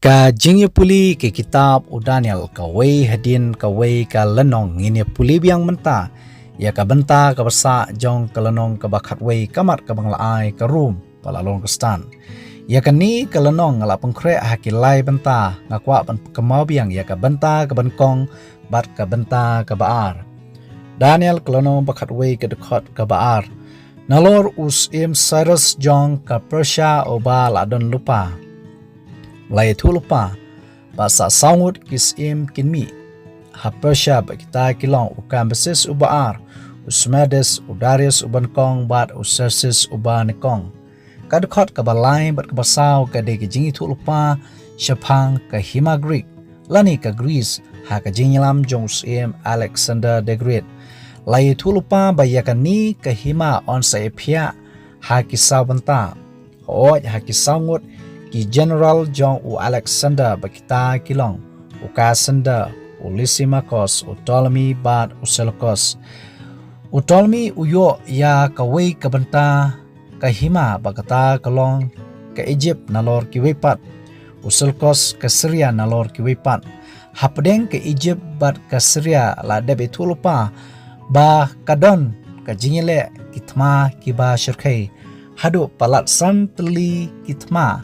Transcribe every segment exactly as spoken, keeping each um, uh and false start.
Ka jingïapuli ka kitab u Daniel, kawei hadien kawei ka lynnong, ngin ïapuli biang mynta ïa ka bynta kaba sah jong ka lynnong kaba khatwei ka mat kaba nga la ai, ka Rom ba la long Khristan. Ïa kane ka lynnong nga la pynkhreh ha ki lai bynta, nga kwah ban kynmaw biang ïa ka bynta kaba nyngkong bad ka bynta kaba ar. Daniel ka lynnong ba khatwei, ka dkhot kaba ar. Nalor u syiem Cyrus jong ka Persia uba la don lypa, la ïathuh lypa ba sa saw ngut ki syiem kin mih ha Persia, bad kita ki long u Kambises uba ar, u Smerdis, u Darius uba nyngkong bad u Xerxes uba nyngkong. Ka dkhot kaba lai bad kaba saw ka dei ka jingïathuh lypa shaphang ka hima Greek lane ka Greece ha ka jingïalam jong u syiem Alexander the Great. La ïathuh lypa ba ïa kane ka hima yn sa ïaphiah ha ki saw bynta. Hooid, ha ki saw ngut ki general jong u Alexander, bad kita ki long u Cassander, u Lysimachus, u Ptolemy bad u Seleucus. U Ptolemy u ïoh ïa kawei ka bynta ka hima, ba kata ka long ka Egypt nalor kiwei pat, u Seleucus ka Syria nalor kiwei pat. Hapdeng ka Egypt bad ka Syria la dep ïathuh lypa ba ka don ka jingïaleh ki thma kiba shyrkhei, haduh palat san tylli ki thma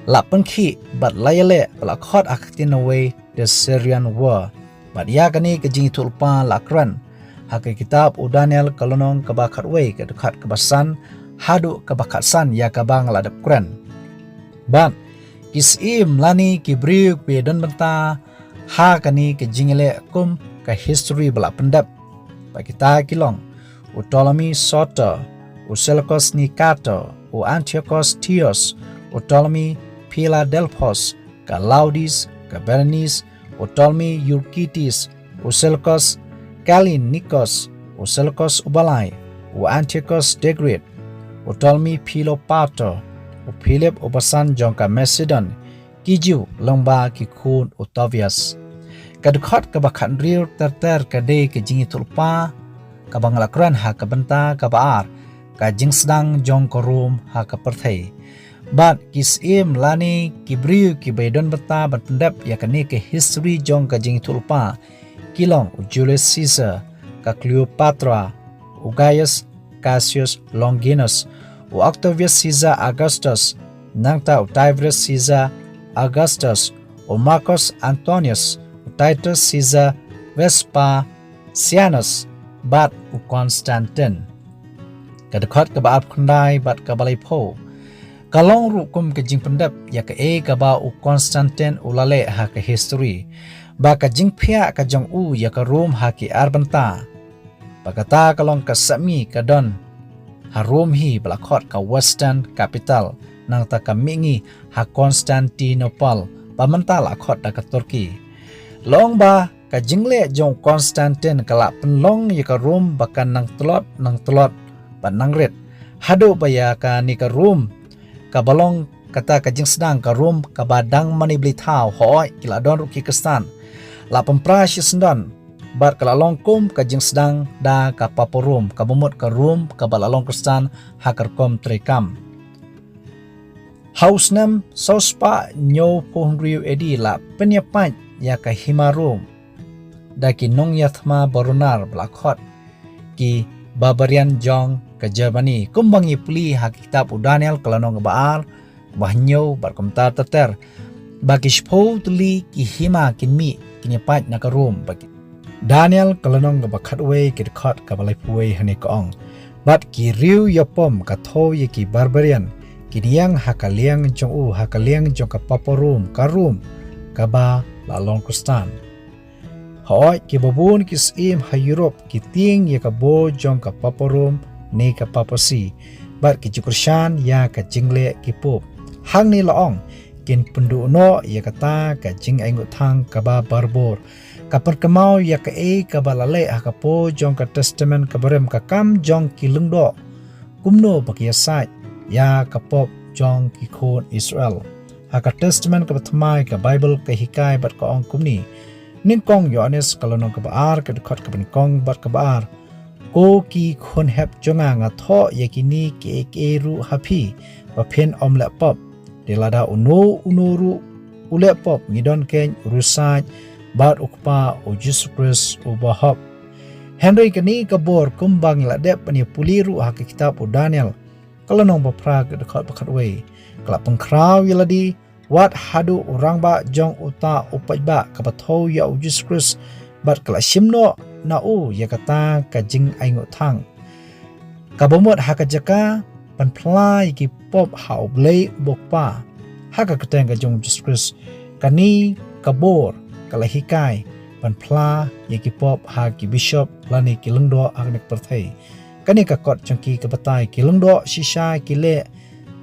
la pynkhih bad la ïaleh ba la khot ha ka ktien Norway The Syrian War. Bad ïa kane ka jingïathuh lypa la kren ha ka kitab u Daniel ka lynnong kaba khatwei, ka dkhot kaba san haduh kaba khatsan, ïa kaba nga la dep kren. Bad ki syiem lane ki briew kiba don bynta ha kane ka jingïaleh kum ka history ba la pyndep, ba kita ki long u Ptolemy Soter, u Seleucus Nicator, u Antiochus Tius, u Ptolemy Philadelphus, ka Laodice, ka Berenice, u Ptolemy Euergetes, u Seleucus Callinicus, u Seleucus uba lai, u Antiochus the Great, u Ptolemy Philopator, u Philip uba san jong ka Macedon, ki Jiw lyngba ki khun u Tobias. Ka dkhot kaba khathynriew ter ter ka dei ka jingïathuh lypa kaba nga la kren ha ka bynta kaba ar, ka jingsdang jong ka Rom ha ka pyrthei. Bad ki syiem lane ki briew kiba don bynta ban pyndep ïa kane ka history jong ka jingïathuh lypa ki long u Julius Caesar, ka Cleopatra, u Gaius Cassius Longinus, u Octavius Caesar Augustus, nangta u Tiberius Caesar Augustus, u Marcus Antonius, u Titus Caesar Vespasianus, bad u Constantine. Ka dkhot kaba arphew khyndai bad kaba laiphew ka long ruh kum ka jingpyndep ïa kaei kaba u Constantine u la leh ha ka history, ba ka jingphiah ka jong u ïa ka Rom ha ki ar bynta. Ba kata ka long ka sahmi ka don ha Rom hi ba la khot ka Western Capital, nangta ka mihngi ha Constantinople ba mynta la khot da ka Turkey. Long ba ka jingleh jong u Constantine ka la pynlong ïa ka Rom ba kan nang tlot nang tlot bad nang rit, haduh ba ïa kane ka Rom kaba long kata ka jingsdang ka Rom kaba dang mane blei thaw, hooid ki la don ruh ki Khristan, la pynpra shisyndon bad ka la long kum ka jingsdang da ka Papa Rom, kaba mut ka Rom kaba la long Khristan ha ka rukom treikam. Ha u snem saw spah hynñiewphew hynriew A D la pynïapait ïa ka hima Rom da ki nongïathma baronar ba la khot ki Barbarian jong ka Germany, kumba ngi pule ha ka kitab u Daniel ka lynnong kaba ar, kaba hynñiew bad kumta ter ter, ba ki shiphew tylli ki hima kin mih kin ïapait na ka Rom. Ba ki Daniel ka lynnong kaba khatwei, ka dkhot kaba laiphew wei hangne ka ong: Bad ki riew ïapom ka thew ïa ki Barbarian kin ïeng ha ka liang jong u, ha ka liang jong ka Papa Rom, ka Rom kaba la long Khristan. Hooid, kiba bun ki syiem ha Europe ki tieng ïa ka bor jong ka Papa Rom ne ka Papacy, bad ki ju kyrshan ïa ka jingleh ki Pope. Hangne la ong, kin pynduh noh ïa kata ka jingainguh thang kaba barabor, ka pynkynmaw ïa kaei kaba la leh ha ka por jong ka Testament kaba Rim, ka kam jong ki lyngdoh, kumno ba ki ïasaid ïa ka pop jong ki khun Israel. Ha ka Testament kaba Thymmai, ka Baibl ka hikai bad ka ong kumne: Nyngkong Ïoannis ka lynnong kaba ar, ka dkhot kaba nyngkong bad kaba ar: Ko ki khun hep jong nga, nga thoh ïa kine kiei kiei ruh ha phi ba phin ym leh pop. Te lada uno uno ruh u leh pop, ngi don keiñ u riewsaid bad u Kpa, u Jisu Khrist uba hok. Hynrei kane ka bor, kumba ngi la dep ban ïa pule ruh ha ka kitab u Daniel, ka lynnong ba phra, ka dkhot ba khatwei, ka la pynkhraw ïa lade wat haduh u rangbah jong uta u paidbah kaba thew ïa u Jisu Khrist, bad ka la shim noh na u ïa kata ka jingainguh thang, kaba mut ha ka jaka ban phla ïa ki pop ha U Blei uba U Kpa ha ka kyrteng ka jong u Jisu Khrist, kane ka bor ka la hikai ban phla ïa ki pop ha ki bishop lane ki lyngdoh ha kane ka pyrthei. Kane ka kot jong ki ka batai ki lyngdoh shisha ki leh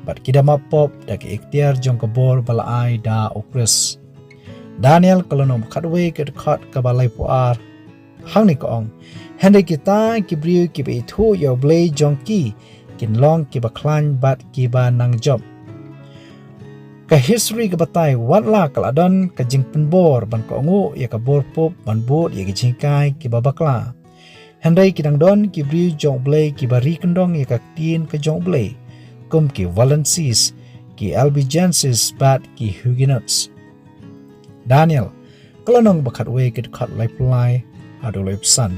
bad ki da map pop da ka iktiar jong ka bor ba la ai da u Khrist. Daniel ka lynnong ba khatwei, ka dkhot kaba laiphew ar, hangne ka ong: Hynrei kita ki briew kiba ithuh ïa U Blei jong ki kin long kiba khlaiñ bad kiba nang jop. Ka history ka batai wat la ka la don ka jingpynbor ban kohnguh ïa ka bor pop ban bud ïa ki jinghikai kiba bakla, hynrei ki dang don ki briew jong U Blei kiba ri kyndong ïa ka ktien ka jong U Blei, kum ki Waldenses, ki Albigenses bad ki Huguenots. Daniel ka lynnong ba khatwei, ka dkhot laiphew lai haduh laiphew san.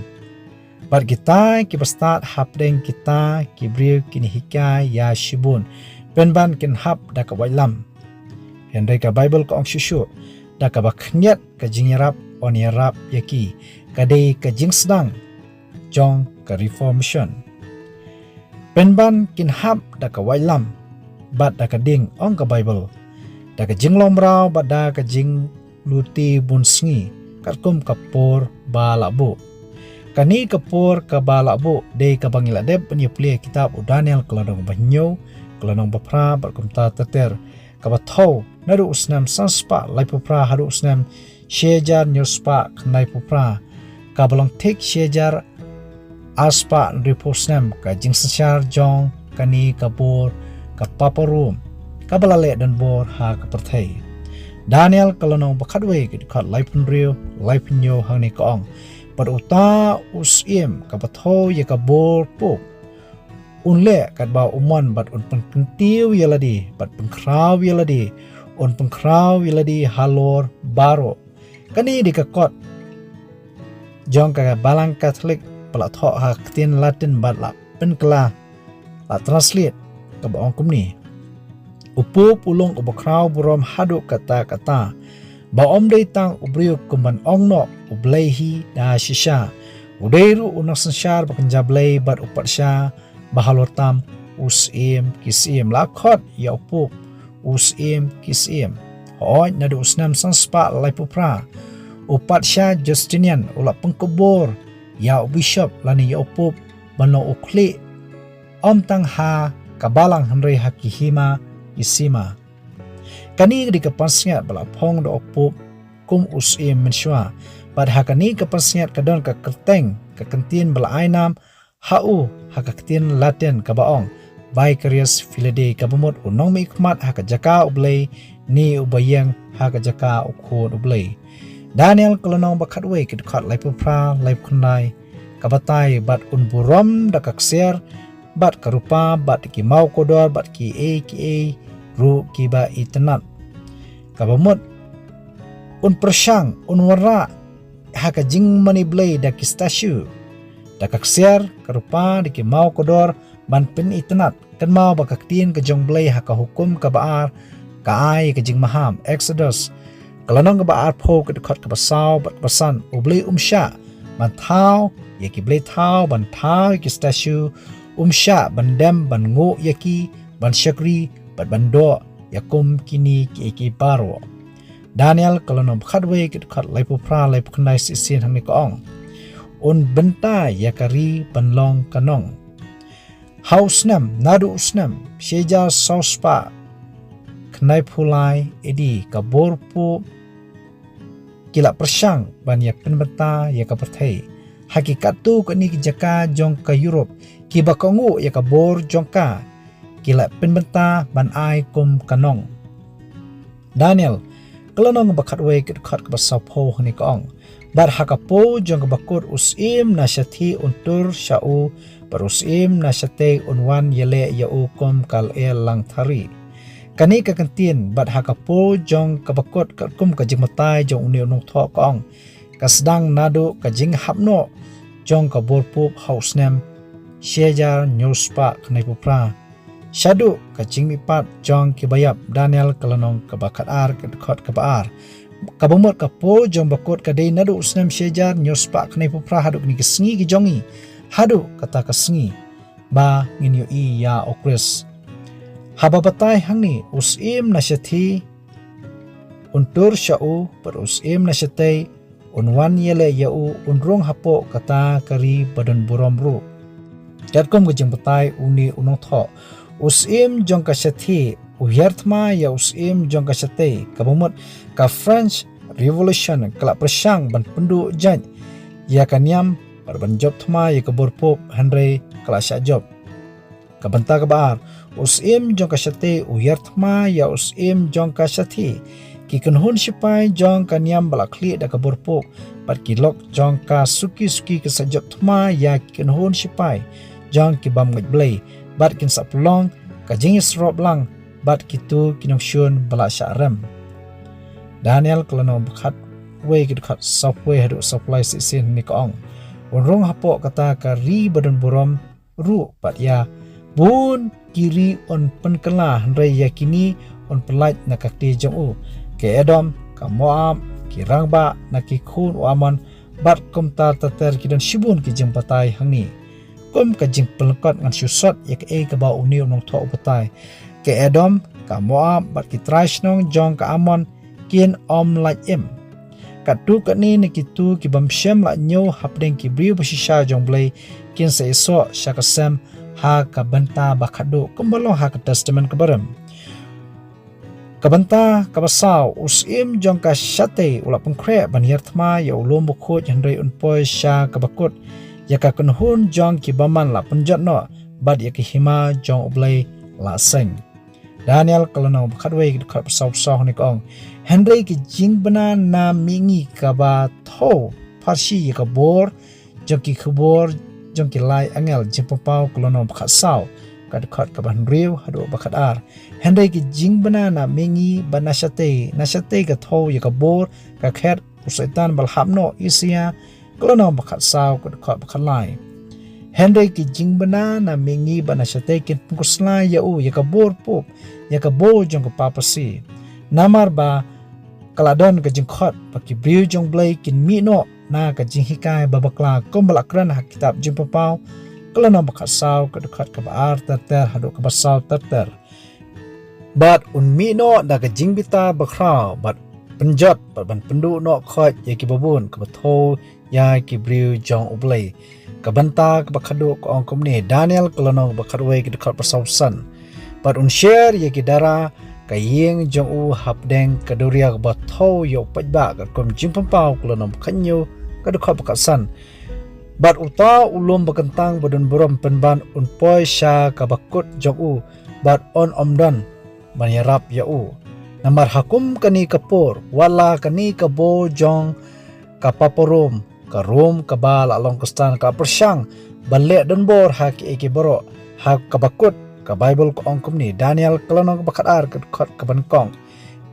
Bad kita kiba stad hapdeng kita ki briew kin hikai ïa shibun, pynban kin hap da ka waitlam. Hynrei ka Baibl ka ong shuh shuh, da kaba khyndiat ka jingïarap yn ïarap ïa ki, ka dei ka jingsdang jong ka Reformation. Pynban kin hap da ka waitlam bad da ka ding, ong ka Baibl, da ka jinglong mraw bad da ka jingluti bun sngi, katkum ka por ba la buh. Kane ka por kaba la buh dei kaba ngi la dep ban ïa pule ha kitab u Daniel ka lynnong ba hynñiew, ka lynnong ba phra bad kumta ter ter, kaba thew naduh u snem san spah laiphew phra haduh u snem shi hajar hynñiew spah khyndaiphew phra, kaba long thik shi hajar ar spah hynriewphew snem ka jingsynshar jong kane ka bor ka Papa Rom, kaba la leh donbor ha ka pyrthei. Daniel ka lynnong ba khatwei, ka dkhot laiphew hynriew, laiphew hynñiew, hangne ka ong: Bad uta u syiem kaba thew ïa ka bor pop un leh katba u mon, bad un pynkyntiew ïa lade bad pynkhraw ïa lade, un pynkhraw ïa lade halor baroh. Kane dei ka kot jong ka Balang Katholik ba la thoh ha ka ktien Latin bad la pynkylla, la translate, kaba ong kumne: U pop u long uba khraw burom haduh katta katta, ba ym dei tang u briew kum ban ong noh, U Blei hi da shisha. U dei ruh u nongsynshar ba kynja blei bad u patsha ba halor tam, u Syiem ki syiem. La khot ïa u pop u Syiem ki syiem. Hooid, naduh u snem san spah laiphew phra, u patsha Justinian u la pynkup bor ïa u bishop lane ïa u pop ban long u khlieh, ym tang ha ka balang hynrei ha ki hima ki sima. Kane ka dei ka pansngiat ba la phong da u pop kum u syiem mynshuwa. Bad ha kane ka pansngiat ka don ka kyrteng, ka kyntien ba la ai nam ha u ha ka ktien Latin kaba ong Vicarius Filii Dei, kaba mut u nongmihkhmat ha ka jaka U Blei, ne uba ïeng ha ka jaka u Khun U Blei. Daniel ka lynnong ba khatwei, ka dkhot laiphew phra, laiphew khyndai, ka batai: Bad un burom da ka ksiar bad ka rupa bad ki maw kordor bad kiei kiei ruh kiba itynnat. Kaba mut un pyrshang, un wanrah ha ka jingmane blei da ki statue, da ka ksiar, ka rupa, da ki maw kordor, ban pynitynnat. Kynmaw ba ka ktien ka jong U Blei ha ka Hukum kaba ar ka ai ka jingmaham, Exodus, ka lynnong kaba arphew, ka dkhot kaba saw bad kaba san: U Blei um shah ban thaw ïa ki blei thaw, ban thaw ïa ki statue, um shah ban dem ban nguh ïa ki, ban shakri bad ban doh ïa kum kine kiei kiei baroh. Daniel ka lynnong ba khatwei, ka dkhot laiphew phra, laiphew khyndai, shisien hangne ka ong: Un bynta ïa ka ri ban long ka nong. Ha u snem, naduh u snem shi hajar saw spah khyndaiphew lai A D, ka bor pop ki la pyrshang ban ïa pynbynta ïa ka pyrthei. Ha ki katto katne ki jaka jong ka Europe, kiba kohnguh ïa ka bor jong ka ki la pynbynta ban ai kum ka nong. Daniel ka lynnong ba khatwei, ka dkhot kaba sawphew, hangne ka ong: Bad ha ka phew jong ka bakut u syiem na shathie un tur sha u, bad u syiem na shatei un wan ïaleh ïa u kum ka lyer langthari. Kane ka kyntien bad ha ka por jong ka bakut katkum ka jingbatai jong une u nongthoh ka ong, ka sdang naduh ka jinghap noh jong ka bor pup ha u snem shi hajar hynñiew spah khyndai phew phra. Shaduh ka jingmihpat jong ki baïap, Daniel ka lynnong kaba khatar ka dkhot kaba ar. Kaba mut ka por jong bakut ka dei naduh u snem shi hajar hynñiew spah khyndai phew phra haduh kine ki sngi ki jong ngi, haduh kata ka sngi ba ngin ïohi ïa u Khrist. Haba batai hangne, u syiem na shathie un tur sha u, bad u syiem na shatei un wan ïaleh ïa u, un rung hapoh kata ka ri badonburom ruh. Katkum ka jingbatai une u nongthoh, u syiem jong ka shathie u hiar thma ïa u syiem jong ka shatei, kaba mut ka French Revolution ka la pyrshang ban pynduh jait ïa ka niam bad ban jop thma ïa ka bor pup, hynrei ka la shah jop. Ka bynta kaba ar, u syiem jong ka shatei u hiar thma ïa u syiem jong ka shathie. Ki kynhun shipai jong ka niam ba la khlieh da ka bor pup bad ki lok jong ka suki suki ki sa jop thma ïa ki kynhun shipai jong ki bym ngeit Blei, bad kin sa pynlong ka jingïasyrop lang bad kitu ki nongshun ba la shah rem. Daniel ka lynnong ba khatwei ka dkhot sawphew haduh sawphew lai shisien ne ka ong, un rung hapoh kata ka ri badonburom ruh, bad ïa bun ki ri un pynkylla, hynrei ïa kine un pyllait na ka kti jong u. Ka Edom, ka Moab, ki rangbah na ki khun u Ammon, bad kumta ter ter, ki don shibun ki jingbatai hangne. Kum ka jingpynlyngkot, ngan shu sot ïa kaei kaba une u nongthoh u batai. Ka Edom, ka Moab bad ki trai shnong jong ka Ammon kin ym lait im. Katto katne na kitu ki bym shym la ñiew hapdeng ki briew ba shisha jong U Blei kin sa ïasoh sha ka sem ha ka bynta ba khatduh, kumba long ha ka Testament kaba rim. Ka bynta kaba saw, u syiem jong ka shatei u la pynkhreh ban hiar thma ïa u lum bakhuid, hynrei un poi sha ka bakut ïa ka kynhun jong ki bymman la pynjot noh, bad ïa ka hima jong U Blei la seng. Daniel ka lynnong ba khatwei ka dkhot ba sawphew saw ne ka ong, hynrei ka jingbna na mihngi kaba thew pharshi ïa ka bor jong ki khubor jong ki lai angel. Jingpynpaw ka lynnong ba khatsaw ka dkhot kaba hynriew haduh ba khatar. Hynrei ka jingbna na mihngi bad na shatei, na shatei ka thew ïa ka bor, ka khet u Soitan ba la hap noh, Isaïah ka lynnong ba khatsaw ka dkhot ba khatlai. Hynrei ka jingbna na mihngi bad na shatei kin pynkhosla ïa u, ïa ka bor pup, ïa ka bor jong ka papacy. Namar ba ka la don ka jingkhot ba ki briew jong U Blei kin mih noh na ka jinghikai ba bakla, kumba la kren ha ka kitab Jingpynpaw ka lynnong ba khatsaw ka dkhot kaba ar ter ter haduh kaba saw ter ter. Bad un mih noh da ka jingbitar bakhraw, bad pynjot, bad ban pynduh noh khoit ïa kiba bun, kaba thew ïa ki briew jong U Blei. Ka bynta kaba khatduh ka ong kumne, Daniel ka lynnong ba khatwei ka dkhot ba sawphew san. Bad un sher ïa ki dara ka ïing jong u hapdeng ka duria kaba thew ïa u paidbah, katkum Jingpynpaw ka lynnong ba khathynñiew ka dkhot ba khatsan. Bad uta u lum bakyntang badonburom pynban un poi sha ka bakut jong u, bad un ym don ban ïarap ïa u. Namar ha kum kane ka por, wat la kane ka bor jong ka papa Rom, ka Rom kaba la long khristan, ka pyrshang ban leh donbor ha kiei kiei baroh ha ka bakut, ka Baibl ka ong kumne, Daniel ka lynnong ba khatar ka dkhot kaba nyngkong.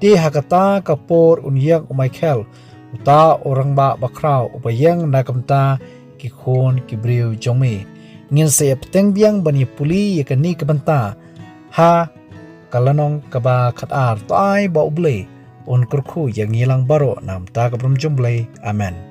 Te ha kata ka por un ïeng u Michael, uta u rangbah bakhraw, uba ïeng na ka bynta ki khun ki briew jong me. Ngin sa ïa bteng biang ban ïa pule ïa kane ka bynta ha ka lynnong kaba khatar. To ai ba U Blei un kyrkhu ïa ngi lang baroh na ka bynta ka burom jong U Blei. Amen.